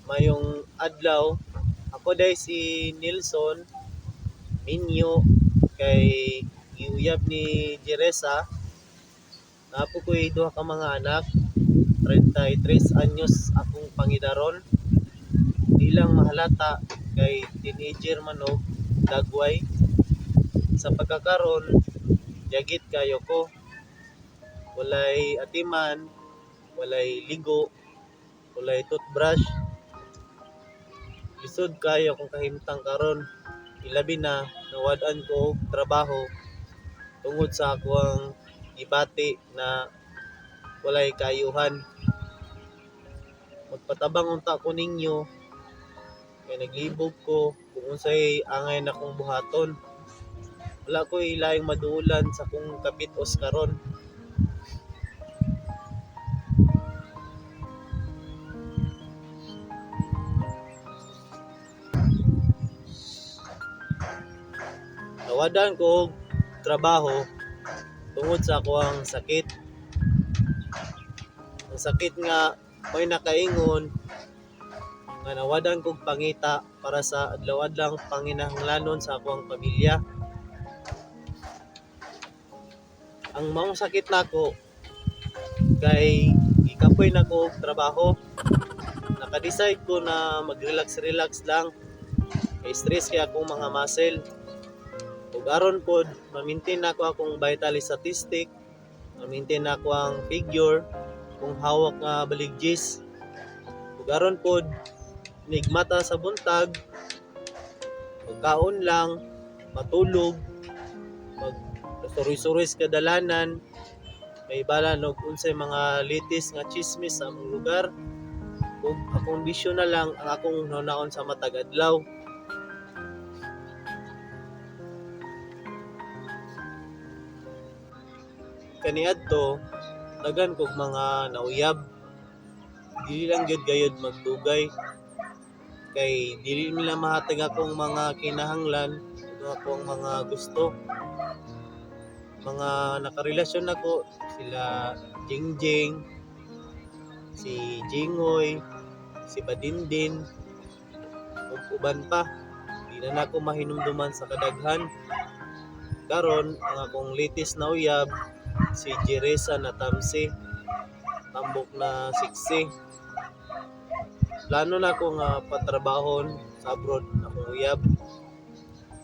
Mayong adlaw, ako day si Nelson Minyo kay giuyab ni Jeresa. Naa po ko'y duha ka mga anak, 33 anyos akong pangidaron. Di lang mahalata kay teenager man og dagway. Sa pagkakaron, yagit kayo ko. Walay atiman, walay ligo, walay toothbrush. Lisod kayo akong kahimtang karon. Ilabi na nawad-an ko og trabaho tungod sa akoang gibati na walay kaayuhan. Magpatabang unta ko ninyo kay naglibog ko kung unsay angay nakong buhaton. Wala ko'y laing maduolan sa akong kapitos karon. Nawad-an ko og trabaho tungod sa akoang sakit. Ang sakit nga may nakaingon nga nawad-an kog pangita para sa adlaw-adlawng panginahanglanon sa akoang pamilya. Ang maong sakit nako kay gikapoy nako og trabaho. Naka-decide ko na mag-relax-relax lang kay stress kay akong mga muscle. Ug aron pod ma-maintain nako akong vital statistic, ma-maintain nako ang figure kung hawak nga baligyes. Ug aron pod nigmata sa buntag, pagkaon lang, matulog, mag suroy-suroy sa kadalanan, may bala og unsay mga latest nga chismis sa among lugar. Ug akong bisyo na lang ang akong hunaon sa matag adlaw. Kaniadto daghan kog mga nauyab. Dili lang gyud gayud magdugay kay dili nila mahatag akong mga kinahanglan ug akong mga gusto. Mga nakarelasyon nako sila Jingjing, si Jingoy, si Badindin ug uban pa. Di na nako mahinumduman sa kadaghan. Karon ang akong latest na uyab si Jeresa na Tamsi, tambok na siksi. Plano nako nga patrabahon sa abroad akong uyab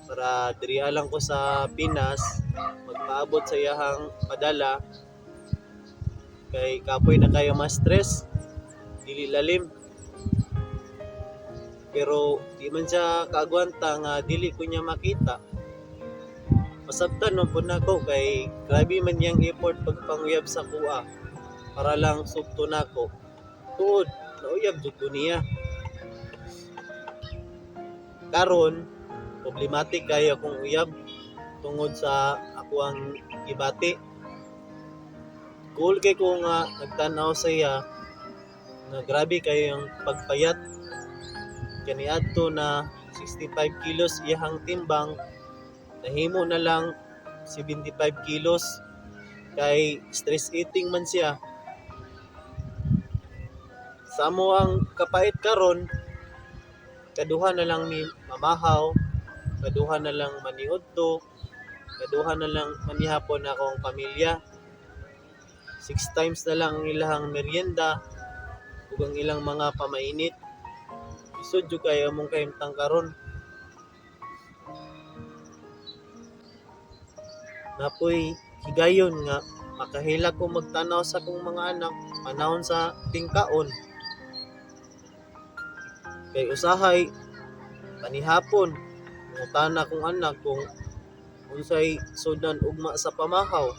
para diri lang ko sa Pinas magpaabot sa iyahang padala kay kapoy na kayo ma-stress, dili lalim. Pero di man siya kaagwanta nga dili ko niya makita. Masabtan man pud nako kay grabe man niyang effort pagpanguyab sa kuha para lang sugto nako. Tuod, nauyab jud ko niya. Karon problematic kayo akong uyab tungod sa akoang gibati. Goal kay ko nga nagtan-aw sa iya nga grabe kayo ang pagpayat. Kaniadto na 65 kilos iyahang timbang, nahimo na lang 75 kilos kay stress eating man siya. Sa amo ang kapait karon, kaduha na lang mi mamahaw, kaduha na lang maniudto, kaduha na lang manihapon akong pamilya. 6 times na lang ang ilahang merienda ug ang ilang mga pamainit. Lisod jud kayo among kahimtang karon. Napoy higayon nga makahilak ko magtan-aw sa akong mga anak panahon sa tingkaon. Kay usahay panihapon mangutana akong anak kung unsay sudnan ugma sa pamahaw.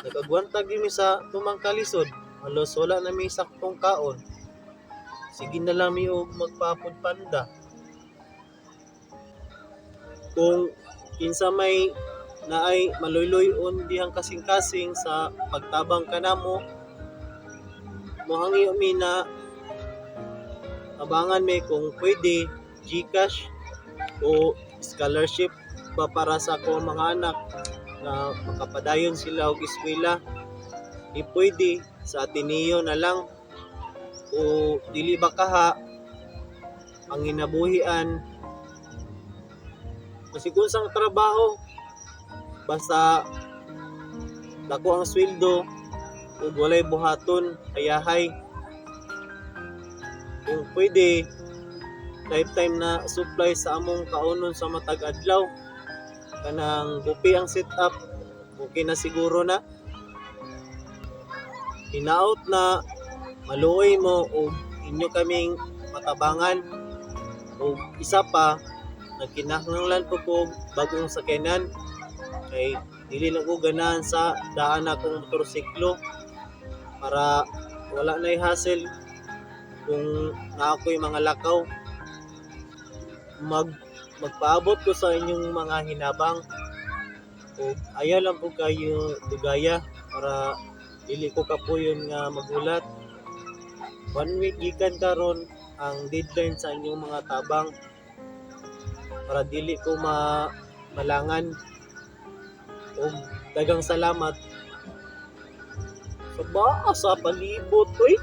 Nag-agwanta gyud mi sa tumang kalisod, halos wala na mi saktong kaon. Sige na lang mi og magpa-Food Panda. Kung kinsa may naay maluyloy-on dihang kasing-kasing sa pagtabang kanamo, mohangyo mi na tabangan mi kung pwede GCash o scholarship ba para sa akong mga anak na makapadayon sila og eskwela. Di pwede sa Ateneo na lang. O dili ba kaha ang ginabuhian, kasi kung sang trabaho, basta dako ang sweldo ug walay buhaton, ayahay. Kung pwede, lifetime na supply sa among kaunon sa matag adlaw, kanang buffet ang set up, okay na siguro na. Hinaot na maluoy mo og inyo kaming matabangan. Og isa pa, nagkinahanglan po ko og bagong sakyanan kay dili na ko ganahan sa daan akong motorsiklo, para wala na'y hassle kung naa ko'y mga lakaw. Magpaabot ko sa inyong mga hinabang ug ayaw lang po kayo dugaya para dili ko kapuyon nga magulat. One week gikan karon ang deadline sa inyong mga tabang para dili ko malangan. Ug daghang salamat sa ba sa palibot, oy.